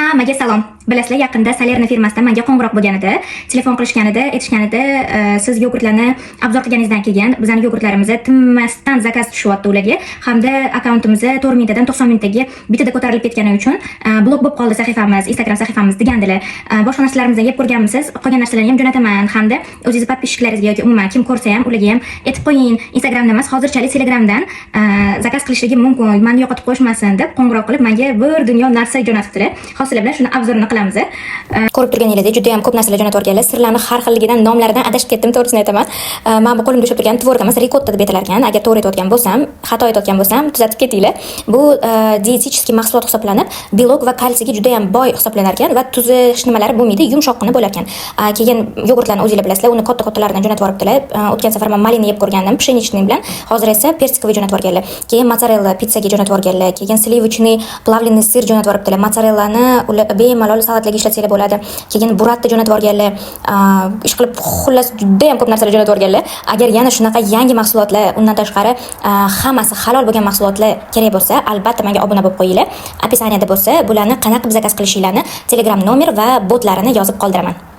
Hammaga salom. Bilasizlar, yaqinda Salerno firmasidan menga qo'ng'iroq bo'lgan edi. Telefon qilishganida, aytishgan edi, siz yogurtlarni обзор qilganingizdan keyin bizning yogurtlarimiz tinmasdan заказ tushyapti ularga hamda akkauntimiz 4 mingtadan 90 mingtaga bittada ko'tarilib ketgani uchun blok bo'lib qoldi sahifamiz, Instagram sahifamiz degandilar. Boshqa narsalarimizni yeb ko'rganmisiz? Qolgan narsalarni ham jo'nataman hamda o'zingizni подписчик laringizga yoki umuman kim ko'rsa ham, ularga ham aytib qo'ying. Instagramda emas, hozirchalik Telegramdan заказ qilishligi mumkin. Mani yo'qotib qo'yishmasin deb qo'ng'iroq qilib, menga bir dunyo narsa jo'natibdilar. Hozir sizlar bilan shuni обзор ini qilamiz. Ko'rib turganingizdek, juda ham ko'p narsalar jo'natib yuborganlar. Сыр larni har xilligidan, nomlaridan adashib ketdim, to'g'risini aytaman. Man bu qo'limda ushlab turgan творог emas, rikotta deb aytilar ekan. Agar to'g'ri aytayotgan bo'lsam, xato aytayotgan bo'lsam, tuzatib ketinglar. Bu диетический mahsulot hisoblanib, белок va kalsiyga juda ham boy hisoblanar ekan va tuzi hech nimalari bo'lmaydi, yumshoqqina bo'lar ekan. Keyin yogurtlarni o'zinglar bilasizlar, uni katta kattalaridan jo'natib yuboribdilar. O'tgan safar man malina yeb ko'rgandim, пшеничный bilan. Hozir esa персиковый jo'natib yuborganlar. Keyin mozzarella pizzaga jo'natib yuborganlar. Keyin сливочный плавленый сыр jo'natib yuboribdilar. Mozzarellani ular bemalol salatlarga ishlatsanglar bo'ladi. Keyin burrata jo'natib yuborganlar. Ishqilib, xullas, juda ham ko'p narsalar jo'natib yuborganlar. Agar yana shunaqa yangi mahsulotlar, undan tashqari hammasi halol bo'lgan mahsulotlar kerak bo'lsa, albatta menga obuna bo'lib qo'yinglar. Описание da bo'lsa, bularni qanaqa qilib заказ qilishinglarni Telegram nomer va botlarini yozib qoldiraman.